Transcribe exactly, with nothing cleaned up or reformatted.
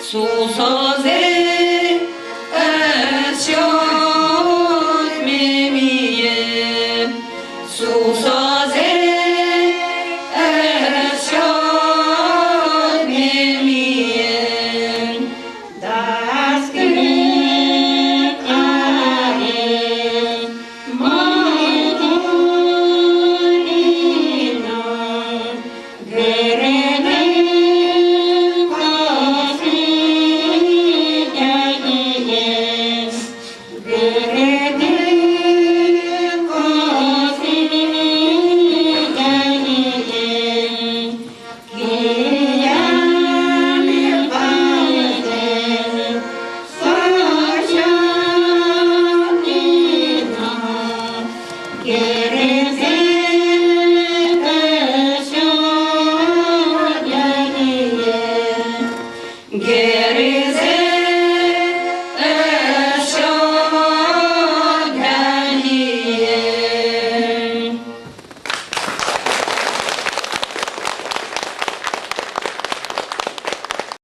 Сусозэ ӧз сётме мием, сусозэ ӧз сётме мием. Дас кык арес мон туннэ но гырыны косӥ дядьыен, гырыны косӥ дядьыен. Киян вайытэ со сётӥ но, герезэ ӧз сёт дядьыен, герезэ